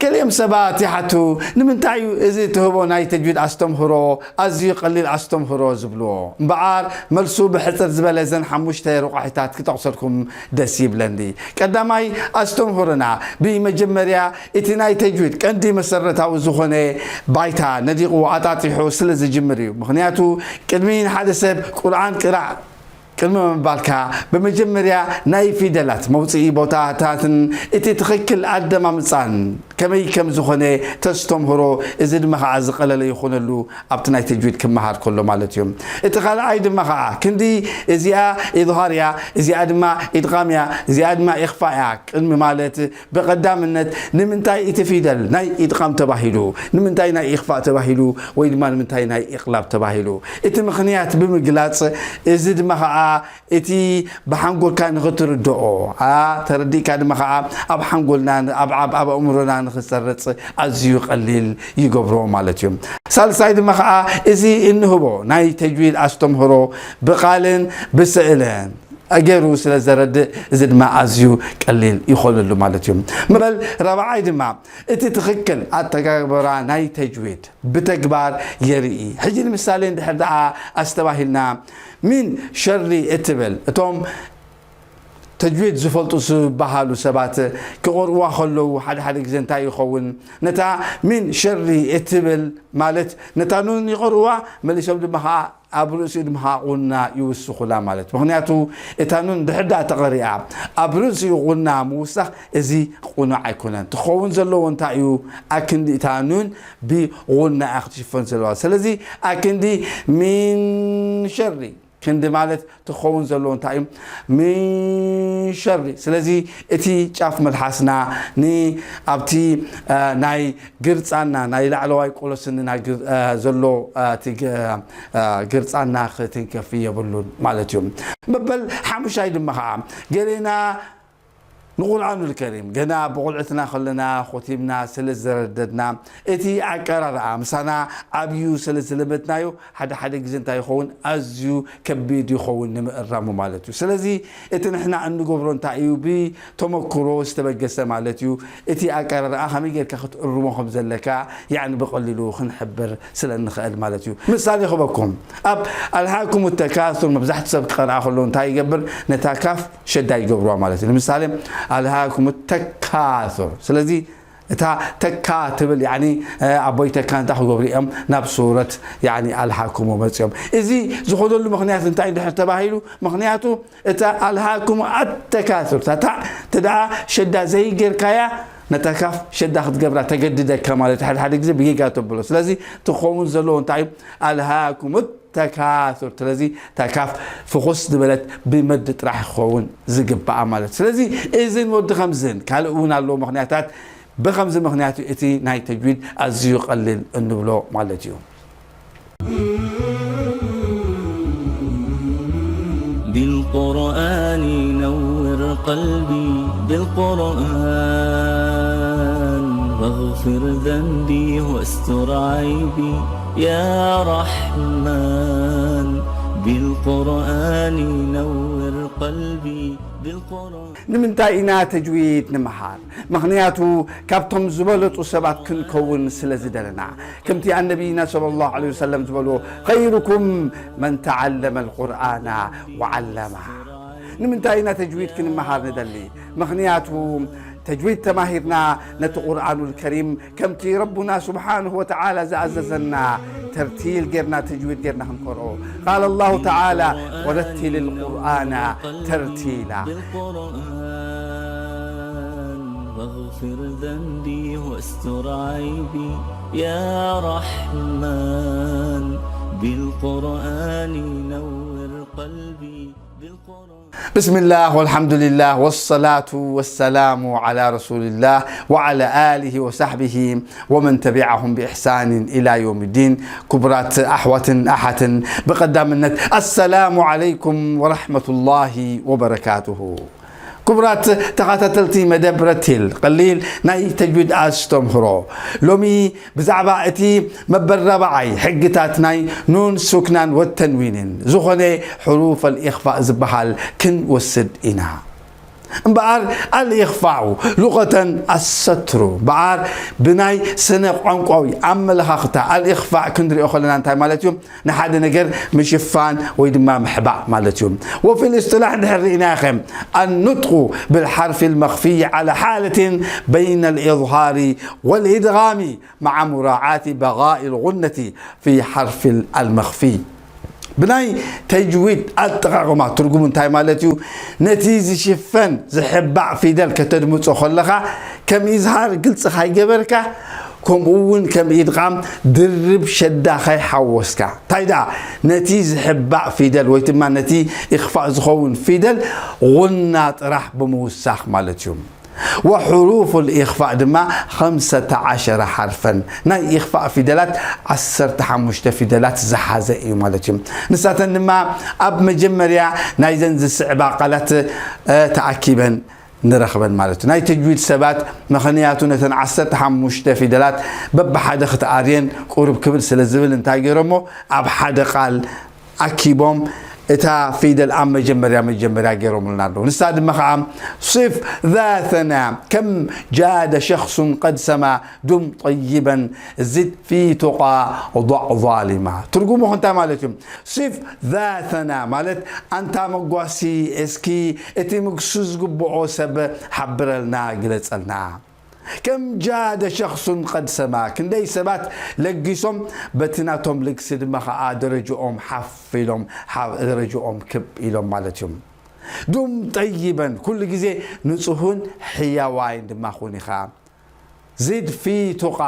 ገሊኦም ሰባት ይሓቱ፣ ንምንታይ እዩ እዚ ትህቦ ናይ ተጅዊድ ኣስተምህሮ ኣዝዩ ቀሊል ኣስተምህሮ ዝብልዎ? እምበኣር፣ መልሱ ብሕጽር ዝበለ እዘን ሓሙሽተ ረቋሒታት ክጠቕሰልኩም ደስ ይብለኒ። ቀዳማይ፣ ኣስተምህሮና ብመጀመርያ እቲ ናይ ተጅዊድ ቀንዲ መሰረታዊ ዝኾነ ባይታ ነዲቑ ኣጣጢሑ ስለ ዝጅምር እዩ። ምኽንያቱ፣ ቅድሚ ንሓደ ሰብ ቁርኣን ቅራእ ቅድሚ ምባልካ፣ ብመጀመርያ ናይ ፊደላት መውጽኢ ቦታታትን እቲ ትኽክል ኣደማምጻን ከመይ ከም ዝኾነ ተስተምህሮ፣ እዚ ድማ ኸዓ ዝቐለለ ይኾነሉ ኣብቲ ናይ ተጅዊድ ክመሃር ከሎ ማለት እዩ። እቲ ካልኣይ ድማ ኸዓ ክንዲ እዚኣ ኢዝሃር እያ፣ እዚኣ ድማ ኢድቓም እያ፣ እዚኣ ድማ ኢኽፋእ እያ ቅድሚ ማለት፣ ብቐዳምነት ንምንታይ እቲ ፊደል ናይ ኢድቓም ተባሂሉ፣ ንምንታይ ናይ ኢኽፋእ ተባሂሉ፣ ወይ ድማ ንምንታይ ናይ ኢቕላብ ተባሂሉ? እቲ ምኽንያት ብምግላጽ፣ እዚ ድማ ኸዓ እቲ ብሓንጎልካ ንኽትርድኦ፣ ኣ፣ ተረዲእካ ድማ ኸዓ ኣብ ሓንጎልና፣ ኣብ፣ ኣብ፣ ኣብ ኣእምሮና ንኽሰርጽ ኣዝዩ ቀሊል ይገብሮ ማለት እዩ። ሳልሳይ ድማ ኸዓ እዚ እንህቦ ናይ ተጅዊድ ኣስተምህሮ ብቓልን ብስእልን ገይሩ ስለ ዘረድእ፣ እዚ ድማ ኣዝዩ ቀሊል ይኾነሉ ማለት እዩ። መበል ራብዓይ ድማ እቲ ትኽክል ኣተገባብራ ናይ ተጅዊድ ብተግባር የርኢ። ሕጂ ንምሳሌ እንድሕር ደኣ ኣስተባሂልና፣ ሚን ሸሪ እትብል፣ እቶም ተጅዊድ ዝፈልጡ ዝበሃሉ ሰባት ክቐርኡዋ ከለዉ ሓደ ሓደ ግዜ እንታይ ይኸውን? ነታ ሚን ሸሪ እትብል ማለት ነታ ኑን ይቐርኡዋ፣ መሊሶም ድማ ኸዓ ኣብ ርእሲኡ ድማ ኸዓ ቁና ይውስኹላ ማለት። ምኽንያቱ እታ ኑን ድሕር ደኣ ተቐሪኣ ኣብ ርእሲኡ ቁና ምውሳኽ፣ እዚ ቁኑዕ ኣይኮነን። ትኸውን ዘለዎ እንታይ እዩ? ኣክንዲ እታ ኑን ብቁና እያ ክትሽፈን ዘለዋ። ስለዚ ኣክንዲ ሚን ሸሪ ክንዲ ማለት ትኸውን ዘለዎ እንታይ እዩ? ሚን ሸሪ። ስለዚ እቲ ጫፍ መልሓስና ን-፣ ኣብቲ፣ አ፣ ናይ ግርጻና፣ ናይ ላዕለዋይ ቆሎስንና ግር-፣ አ፣ ዘሎ፣ አ፣ እቲ ግ-፣ አ፣ ግርጻና ክትንከፍ የብሉን ማለት እዩ። መበል ሓሙሻይ ድማ ኸዓ ገሌና ንቁርኣኑል ከሪም ገና ብቑልዕትና ከለና ኾቲምና ስለ ዝረደድና፣ እቲ ኣቀራርኣ ምሳና ዓብዩ ስለ ዝለመድናዮ፣ ሓደ ሓደ ግዜ እንታይ ይኸውን? ኣዝዩ ከቢድ ይኸውን ንምእራሙ ማለት እዩ። ስለዚ እቲ ንሕና እንገብሮ እንታይ እዩ? ብተመክሮ ዝተበገሰ ማለት እዩ። እቲ ኣቀራርኣ ከመይ ጌርካ ክትእርሞ ከም ዘለካ፣ ያዕኒ ብቐሊሉ ክንሕብር ስለ እንኽእል ማለት እዩ። ምሳሌ ክበኩም፣ ኣብ ኣልሃኩም ተካሱር መብዛሕትኡ ሰብ ክቐርኣ ከሎ እንታይ ይገብር? ነታ ካፍ ሸዳ ይገብርዋ ማለት እዩ። ንምሳሌ፣ ኣልሃኩም ተካሱር። ስለዚ እታ ተካ ትብል፣ ያዕኒ፣ እ፣ ኣቦይ ተካ እንታይ ክገብሩ እዮም? ናብ ሱረት፣ ያዕኒ፣ ኣልሃኩም መጽዮም። እዚ ዝኾነሉ ምኽንያት እንታይ እንድሕር ተባሂሉ? ምኽንያቱ እታ ኣልሃኩም ኣተካሱር፣ እታ ታዕ፣ እተ ደኣ ሸዳ ዘይጌርካያ፣ ነታ ካፍ ሸዳ ክትገብራ ተገድደካ ማለት፣ ሓደ ሓደ ግዜ ብጌጋ ተብሎ። ስለዚ ትኸውን ዘለዎ እንታይ እዩ? ኣልሃኩም ተካሱር። ስለዚ እታ ካፍ ፍኹስ ዝበለት ብመድ ጥራሕ ክኸውን ዝግባኣ ማለት። ስለዚ እዝን ወዲ ከምዝን ካልእ እውን ኣለዎ ምኽንያታት። ብኸምዚ ምኽንያት እዩ እቲ ናይ ተጅዊድ ኣዝዩ ቀሊል እንብሎ ማለት እዩ። بالقرآن نور قلبي، بالقرآن واغفر ذنبي واستر عيبي، يا رحمن، بالقرآن نور قلبي، بالقرآن. ንምንታይ ኢና ተጅዊድ ንምሃር? ምኽንያቱ ካብቶም ዝበለጹ ሰባት ክንከውን ስለ ዝደለና። ከምቲ ኣነቢይና ሰለላሁ ዐለይሂ ወሰለም ዝበልዎ፣ "خيركم من تعلم القرآن وعلمه." ንምንታይ ኢና ተጅዊድ ክንመሃር ንደሊ? ምኽንያቱ ተጅዊድ ተማሂርና ነቲ ቁርኣኑል ከሪም ከምቲ ረቡና ስብሓንሁ ወተዓላ ዝኣዘዘና ተርቲል ጌርና፣ ተጅዊድ ጌርና ክንቀርኦ። قال الله تعالى: ورتل القرآن ترتيلا. بالقرآن واغفر ذنبي واستر عيبي، يا رحمن، بالقرآن نور قلبي، بالقرآن. بسم الله والحمد لله والصلاة والسلام على رسول الله وعلى آله وصحبه ومن تبعهم بإحسان إلى يوم الدين. ክቡራት ኣሕዋትን ኣሓትን፣ ብቐዳምነት ኣሰላሙ ዓለይኩም ወረሕመቱላሂ ወበረካቱሁ። ክቡራት ተኸታተልቲ መደብ ረቲል ቀሊል ናይ ተጅዊድ ኣስተምህሮ፣ ሎሚ ብዛዕባ እቲ መበል ራብዓይ ሕግታት ናይ ኑን ሱክናን ወተንዊንን ዝኾነ ሕሩፈል ኢኽፋእ ዝበሃል ክንወስድ ኢና። እምበኣር ኣልኢኽፋኡ ሉቐተን ኣሰትሩ። እምበኣር ብናይ ስነ ቋንቋዊ ኣመለኻኽታ ኣልኢኽፋእ ክንሪኦ ከለና እንታይ ማለት እዩ? ንሓደ ነገር ምሽፋን ወይ ድማ ምሕባእ ማለት እዩ። وفي الاصطلاح ድሕር ርኢናዮ ኸ النطق بالحرف المخفي على حالة بين الإظهار والإدغام مع مراعاة بقاء الغنة في حرف المخفي. ብናይ ተጅዊድ ኣጠቓቕማ ትርጉሙ እንታይ ማለት እዩ? ነቲ ዝሽፈን ዝሕባእ ፊደል ከተድምጾ ከለኻ ከም ኢዝሃር ግልጺ ካይገበርካ፣ ከምኡ እውን ከም ኢድቓም ድርብ ሸዳ ካይሓወስካ። እንታይ ደኣ ነቲ ዝሕባእ ፊደል ወይ ድማ ነቲ ኢኽፋእ ዝኸውን ፊደል ቑና ጥራሕ ብምውሳኽ ማለት እዩ። وحروف الإخفاء ድማ خمسة عشر حرفا ናይ ኢኽፋእ ፊደላት ዓሰርተ ሓሙሽተ ፊደላት ዝሓዘ እዩ ማለት እዩ። ንሳተን ድማ ኣብ መጀመርያ ናይዘን ዝስዕባ ቃላት ተኣኪበን ንረኽበን ማለት እዩ። ናይ ተጅዊድ ሰባት ምኽንያቱ ነተን ዓሰርተ ሓሙሽተ ፊደላት በብሓደ ክትኣርየን ቁሩብ ክብድ ስለ ዝብል እንታይ ገይሮሞ ኣብ ሓደ ቃል ኣኪቦም እታ ፊደል ኣብ መጀመርያ መጀመርያ ገይሮምልና ኣለዉ። ንሳ ድማ ከዓ صف ذا ثنا كم جاد شخص قد سما دم طيبا زد في تقى ضع ظالما ትርጉሙ እንታይ ማለት እዩ? صف ذا ثنا ማለት ኣንታ መጓሲ እስኪ እቲ ምግሱ ዝግብኦ ሰብ ሓብረልና ግለጸልና። ከም ጃደ ሸኽሱን ቀድ ሰማ ክንደይ ሰባት ለጊሶም በቲ ናቶም ልግሲ ድማ ኸዓ ደረጅኦም ሓፍ ኢሎም ደረጅኦም ክብ ኢሎም ማለት እዩ። ዱም ጠይበን ኩሉ ግዜ ንጹሁን ሕያዋይን ድማ ኹን ኢኻ። ዚድ ፊ ቱቓ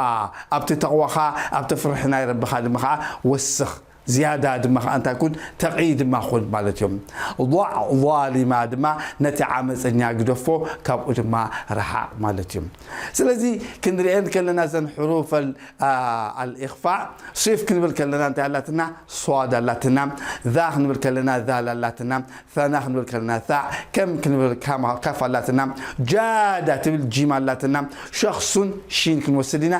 ኣብቲ ተቕዋኻ ኣብቲ ፍርሒ ናይ ረብኻ ድማ ኸዓ ወስኽ ዝያዳ ድማ ኸዓ እንታይ ኩን ተቒ ድማ ኹን ማለት እዮም። ضع ظالما ድማ ነቲ ዓመፀኛ ግደፎ ካብኡ ድማ ረሓቕ ማለት እዩ። ስለዚ ክንሪአን ከለና ዘን ሕሩፍ ኣልኢኽፋእ ሲፍ ክንብል ከለና እንታይ ኣላትና? ሷድ ኣላትና። ዛ ክንብል ከለና ዛል ኣላትና። ثنا ክንብል ከለና ثاء ከም ክንብል ካፍ ኣላትና። ጃዳ ትብል ጂም ኣላትና። ሸኽሱን ሺን ክንወስድ ኢና።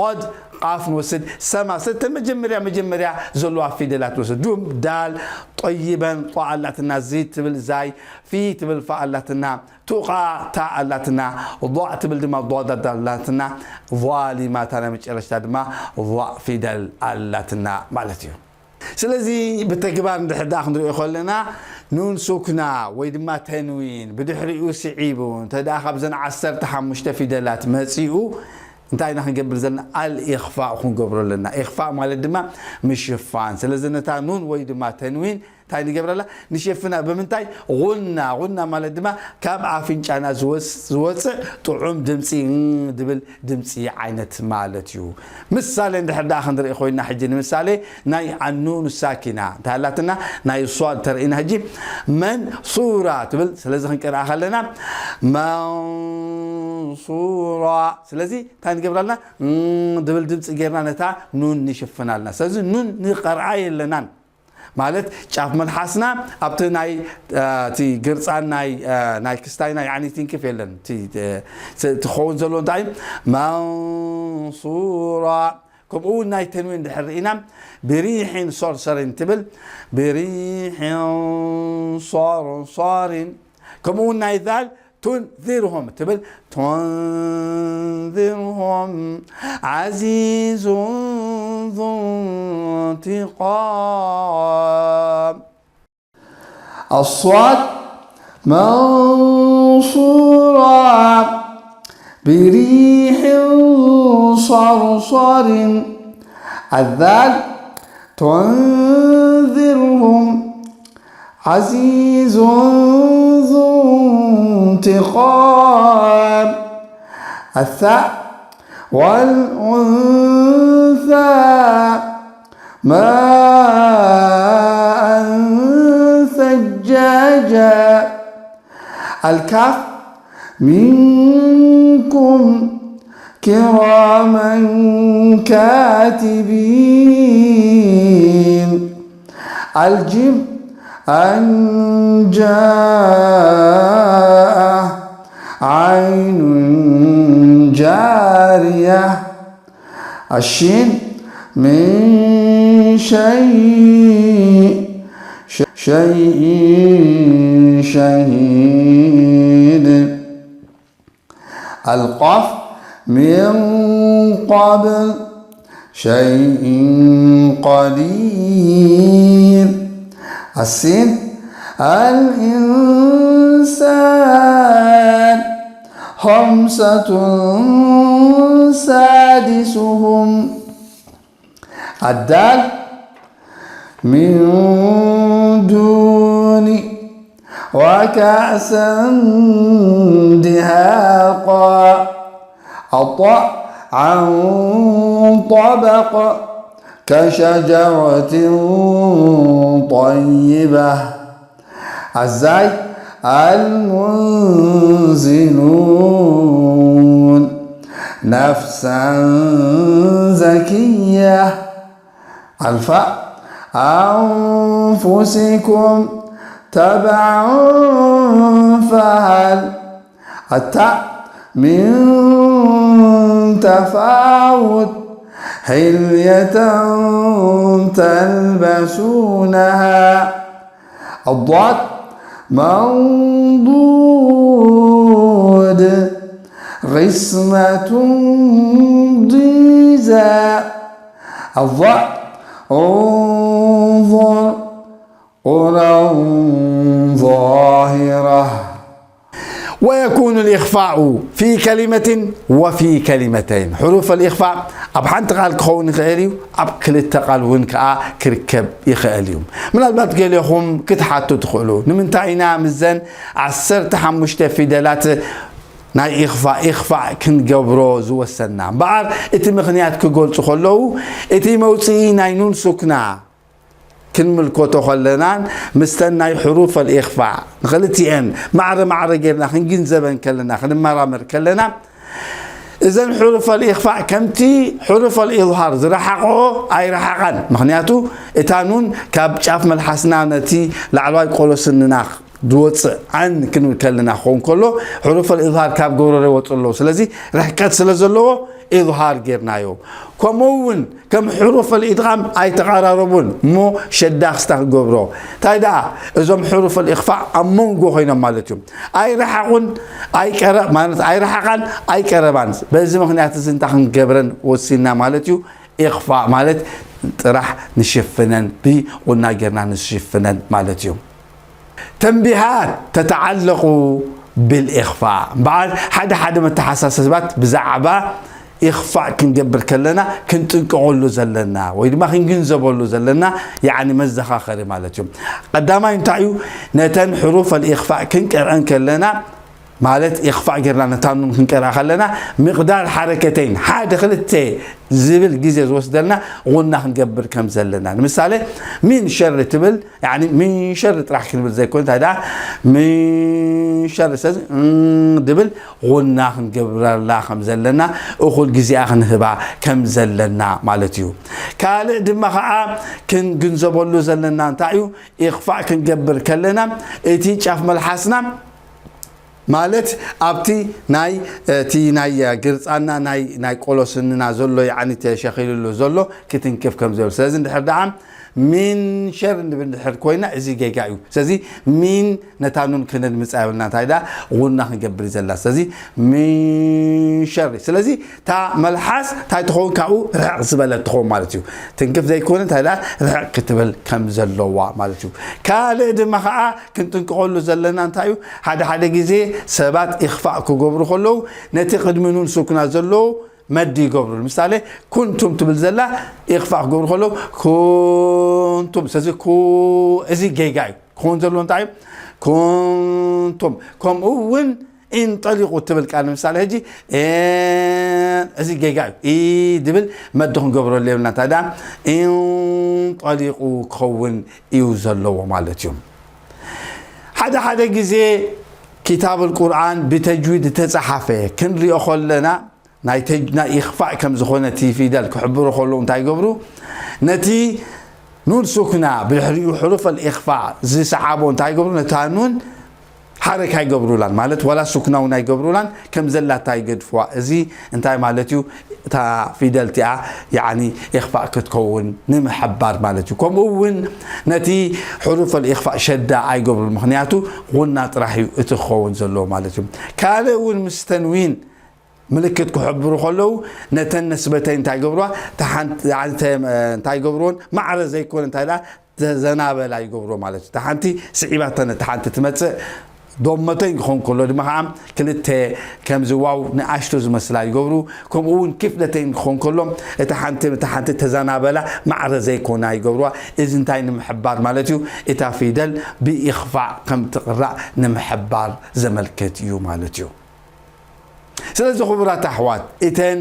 ቆድ ቃፍ ንወስድ። ሰማ ሰተ መጀመርያ መጀመርያ ዘለዋ ፊደላት ንወስድ። ዱም ዳል ጠይበን ጧ ኣላትና። ዚ ትብል ዛይ ፊ ትብል ፋ ኣላትና። ቱቓ ታ ኣላትና። ضع ትብል ድማ ضاد ኣላትና። ظالما እታ ናይ መጨረሽታ ድማ ضع ፊደል ኣላትና ማለት እዩ። ስለዚ ብተግባር እንድሕር ደኣ ክንሪኦ ከለና ኑን ሱክና ወይ ድማ ተንዊን ብድሕሪኡ ስዒቡ እንተ ደኣ ካብዘን ዓሰርተ ሓሙሽተ ፊደላት መጺኡ እንታይ ኢና ክንገብር ዘለና? ኣልኢኽፋእ ክንገብሮ ኣለና። ኢኽፋእ ማለት ድማ ምሽፋን። ስለዚ ነታ ኑን ወይ ድማ ተንዊን እንታይ ንገብረላ? ንሸፍና። ብምንታይ? ጉና። ጉና ማለት ድማ ካብ ኣፍንጫና ዝወጽእ ጥዑም ድምፂ ድብል ድምፂ ዓይነት ማለት እዩ። ምሳሌ እንድሕር ደኣ ክንርኢ ኮይና ሕጂ ንምሳሌ ናይ ኣኑን ሳኪና እንታይ ኣላትና ናይ ሷድ ተርእና ሕጂ መንሱራ ትብል። ስለዚ ክንቀርኣ ከለና መንሱራ። ስለዚ እንታይ ንገብራልና? ድብል ድምፂ ጌርና ነታ ኑን ንሽፍናልና። ስለዚ ኑን ንቀርኣ የለናን። ማለት ጫፍ መልሓስና ኣብቲ ናይ እቲ ግርፃን ናይ ናይ ክስታይና ያኒ ትንክፍ የለን። ትኸውን ዘለዎ እንታይ እዩ? መንሱራ። ከምኡ እውን ናይ ተንዊን ድሕር ርኢና ብሪሕን ሶርሰሪን ትብል። ብሪሕን ሶርሰሪን። ከምኡ እውን ናይ ዛል ቱንዚርሁም ትብል። ቱንዚርሁም ዓዚዙን ዙ እንቲቃም። الصاد منصورا بريح صرصر. الذال تنذرهم عزيز ذو انتقام. الثاء والأنثى ماء ثجاجا. الكاف منكم كراما كاتبين. الجيم أن جاء عين جارية. الشين من شيء ش- شيء شهيد. القاف من قبل شيء قدير. السين الإنسان خمسة سادسهم. الدال من دون وكأسا دهاقا. الطاء عن طبق كشجرة طيبة. الزاي المنزلون نفسا زكية. الفاء أنفسكم تبعا فهل. التاء من تفاوت حلية تلبسونها. الضاد ممدود قسمة ضيزى. الظاء انظر قرا ظاهرة. ويكون الإخفاء في كلمة وفي كلمتين. حروف الإخفاء ኣብ ሓንቲ ቃል ክኸውን ይኽእል እዩ፣ ኣብ ክልተ ቃል እውን ከዓ ክርከብ ይኽእል እዩ። ምናልባት ገሊኹም ክትሓቱ ትኽእሉ፣ ንምንታይ ኢና ምስዘን ዓሰርተ ሓሙሽተ ፊደላት ናይ ኢኽፋእ ኢኽፋእ ክንገብሮ ዝወሰንና? እምበኣር እቲ ምኽንያት ክገልጹ ከለዉ እቲ መውፅኢ ናይ ኑን ሱክና ክንምልከቶ ከለናን ምስተን ናይ ሕሩፍ ኣልኢኽፋእ ንኽልቲኤን ማዕረ ማዕረ ጌርና ክንግንዘበን ከለና ክንመራመር ከለና እዘን ሕሩፍ ኣልኢኽፋእ ከምቲ ሕሩፍ ኣልኢዝሃር ዝረሓቕኦ ኣይረሓቓን። ምኽንያቱ እታ ኑን ካብ ጫፍ መልሓስና ነቲ ላዕለዋይ ቆሎ ስንና ዝወፅእ ዓን ክንብል ከለና ክኸውን ከሎ ሕሩፍ ኣልኢዝሃር ካብ ጎረሮ ይወፅእ ኣለዎ። ስለዚ ርሕቀት ስለ ዘለዎ ኢዝሃር ጌርናዮ። ከምኡ እውን ከም ሕሩፍ ኣልኢድቓም ኣይተቐራረቡን እሞ ሸዳኽስታ ክገብሮ። እንታይ ደኣ እዞም ሕሩፍ ኣልኢኽፋእ ኣብ መንጎ ኮይኖም ማለት እዩ። ኣይረሓቑን ኣይቀረ-፣ ማለት ኣይረሓቓን ኣይቀረባን። በዚ ምኽንያት እዚ እንታይ ክንገብረን ወሲና ማለት እዩ። ኢኽፋእ ማለት ጥራሕ ንሽፍነን፣ ብቑና ጌርና ንሽፍነን ማለት እዩ። ተንቢሃት ተተዓለቑ ብልኢኽፋእ። እምበኣር ሓደ ሓደ መተሓሳሰባት ብዛዕባ ኢኽፋእ ክንገብር ከለና ክንጥንቀቐሉ ዘለና ወይ ድማ ክንግንዘበሉ ዘለና ያዕኒ መዘኻኸሪ ማለት እዩ። ቀዳማይ እንታይ እዩ? ነተን ሕሩፍ ኣልኢኽፋእ ክንቀርአን ከለና ማለት ኢኽፋእ ጌርና ነታ ኑን ክንቀርኣ ከለና ምቕዳር ሓረከተይን ሓደ ክልተ ዝብል ግዜ ዝወስደልና ቑና ክንገብር ከም ዘለና። ንምሳሌ ሚን ሸሪ ትብል ያዕኒ ምን ሸሪ ጥራሕ ክንብል ዘይኮነ እንታይ ደኣ ምን ሸሪ ሰዚ እም ድብል ቑና ክንገብረላ ከም ዘለና እኹል ግዜኣ ክንህባ ከም ዘለና ማለት እዩ። ካልእ ድማ ኸዓ ክንግንዘበሉ ዘለና እንታይ እዩ? ኢኽፋእ ክንገብር ከለና እቲ ጫፍ መልሓስና ማለት ኣብቲ ናይ እቲ ናይ ግርጻና ናይ ናይ ቆሎ ስንና ዘሎ ያዕኒ ተሸኺሉሉ ዘሎ ክትንክፍ ከም ዘብል። ስለዚ እንድሕር ደኣ ሚን ሸር እንድብል እንድሕር ኮይና እዚ ጌጋ እዩ። ስለዚ ሚን ነታ ኑን ክነድምጻ የብልና። እንታይ ደኣ ቑና ክንገብር እዩ ዘላ። ስለዚ ሚን ሸር። ስለዚ እታ መልሓስ እንታይ ትኸውን? ካብኡ ርሕቕ ዝበለት ትኸውን ማለት እዩ። ትንክፍ ዘይኮነ እንታይ ደኣ ርሕቕ ክትብል ከም ዘለዋ ማለት እዩ። ካልእ ድማ ኸዓ ክንጥንቀቐሉ ዘለና እንታይ እዩ? ሓደ ሓደ ግዜ ሰባት ኢኽፋእ ክገብሩ ከለዉ ነቲ ቅድሚ ኑን ሱክና ዘለዉ መዲ ይገብሩ። ንምሳሌ ኩንቱም ትብል ዘላ ኢኽፋእ ክገብሩ ከለዉ ኩንቱም። ስለዚ ኩ-፣ እዚ ጌጋ እዩ። ክኸውን ዘለዎ እንታይ እዩ? ኩንቱም። ከምኡ እውን ኢንጠሊቁ ትብል ቃል ንምሳሌ ሕጂ ኤን፣ እዚ ጌጋ እዩ። ኢ ድብል መዲ ክንገብረሉ የብልና። እንታይ ደኣ ኢንጠሊቁ ክኸውን እዩ ዘለዎ ማለት እዩ። ሓደ ሓደ ግዜ ኪታብ ኣልቁርኣን ብተጅዊድ ዝተፀሓፈ ክንሪኦ ከለና ናይ ተጅ-፣ ናይ ኢኽፋእ ከም ዝኾነ እቲ ፊደል ክሕብሩ ከለዉ እንታይ ይገብሩ? ነቲ ኑን ሱክና ብድሕሪኡ ሕሩፍ ኣልኢኽፋእ ዝሰዓቦ እንታይ ይገብሩ? ነታ ኑን ሓረካ ይገብሩላን ማለት ዋላ ሱክና እውን ኣይገብሩላን፣ ከም ዘላታ ይገድፍዋ። እዚ እንታይ ማለት እዩ? እታ ፊደል እቲኣ ያዕኒ ኢኽፋእ ክትከውን ንምሕባር ማለት እዩ። ከምኡ እውን ነቲ ሕሩፈል ኢኽፋእ ሸዳ ኣይገብሩን፣ ምኽንያቱ ጉና ጥራሕ እዩ እቲ ክኸውን ዘለዎ ማለት እዩ። ካልእ እውን ምስ ተንዊን ምልክት ክሕብሩ ከለዉ ነተን ነስበተይ እንታይ ገብርዋ? ተሓንት-፣ ያዕኒ ተ-፣ እንታይ ገብርዎን? ማዕረ ዘይኮነ እንታይ ደኣ ተዘናበላ ይገብሮ ማለት እዩ። እታ ሓንቲ ስዒባተን እታ ሓንቲ ትመጽእ ዶመተን ክኾን ከሎ ድማ ከዓ ክልተ ከምዚ ዋው ንኣሽቶ ዝመስላ ይገብሩ። ከምኡ እውን ክፍለተን ክኾን ከሎ እታ ሓንቲ እታ ሓንቲ ተዘናበላ ማዕረ ዘይኮና ይገብርዋ። እዚ እንታይ ንምሕባር ማለት እዩ? እታ ፊደል ብኢኽፋእ ከም ትቕራእ ንምሕባር ዘመልክት እዩ ማለት እዩ። ስለዚ ክቡራት ኣሕዋት፣ እተን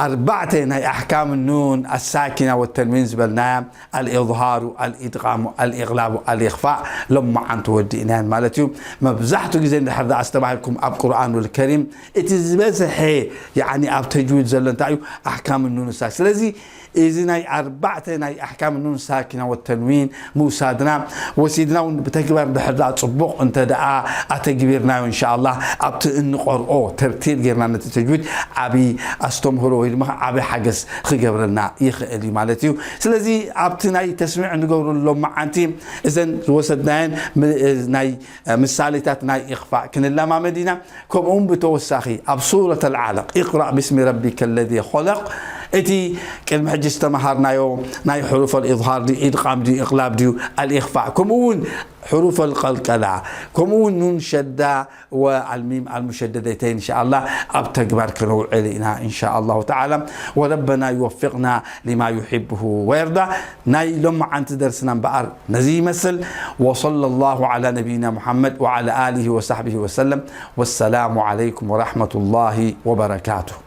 ኣርባዕተ ናይ ኣሕካም ኑን ኣሳኪና ወተንዊን ዝበልናያ፣ ኣልኢዝሃሩ፣ ኣልኢድቃሙ፣ ኣልኢቕላቡ፣ ኣልኢኽፋእ፣ ሎማዓንቲ ወዲእናየን ማለት እዩ። መብዛሕትኡ ግዜ እንድሕር ደኣ ኣስተባሂልኩም ኣብ ቁርኣኑል ከሪም እቲ ዝበዝሐ፣ ያዕኒ ኣብ ተጅዊድ ዘሎ እንታይ እዩ? ኣሕካም ኑን እሳ። ስለዚ እዚ ናይ ኣርባዕተ ናይ ኣሕካም ኑን ሳኪና ወተንዊን ምውሳድና፣ ወሲድና እውን ብተግባር ድሕር ደኣ ጽቡቕ እንተ ደኣ ኣተግቢርናዮ፣ እንሻኣላህ ኣብቲ እንቐርኦ ተርቲብ ጌርና ነቲ ተጅዊድ ዓቢ ኣስተምህሮ ወይ ድማ ዓቢ ሓገዝ ክገብረልና ይኽእል እዩ ማለት እዩ። ስለዚ ኣብቲ ናይ ተስሚዕ ንገብረሉ ሎማዓንቲ እዘን ዝወሰድናየን ም-፣ ናይ ምሳሌታት ናይ ኢኽፋእ ክንለማመድ ኢና። ከምኡውን ብተወሳኺ ኣብ ሱረት ኣልዓለቕ፣ ኢቕራእ ብስሚ ረቢከ ለዚ ኸለቕ፣ እቲ ቅድሚ ሕጂ ዝተመሃርናዮ ናይ ሕሩፍ ኣልኢዝሃር ድዩ፣ ኢድቓም ድዩ፣ ኢቕላብ ድዩ፣ ኣልኢኽፋእ፣ ከምኡ እውን ሕሩፍ ኣልቀልቀላ፣ ከምኡ እውን ኑን ሸዳ ወኣልሚም ኣልሙሸደደተይን፣ እንሻኣላህ፣ ኣብ ተግባር ከነውዕል ኢና፣ እንሻኣላሁ ተዓላ። ወረበና ይወፍቕና ሊማ ዩሒብሁ ወየርዳ። ናይ ሎማዓንቲ ደርስና እምበኣር ነዚ ይመስል። ወሰለ ላሁ ዓላ ነቢይና ሙሓመድ ወዓላ ኣሊሂ ወሳሕቢሂ ወሰለም። ወሰላሙ ዓለይኩም ወረሕመቱላሂ ወበረካቱሁ።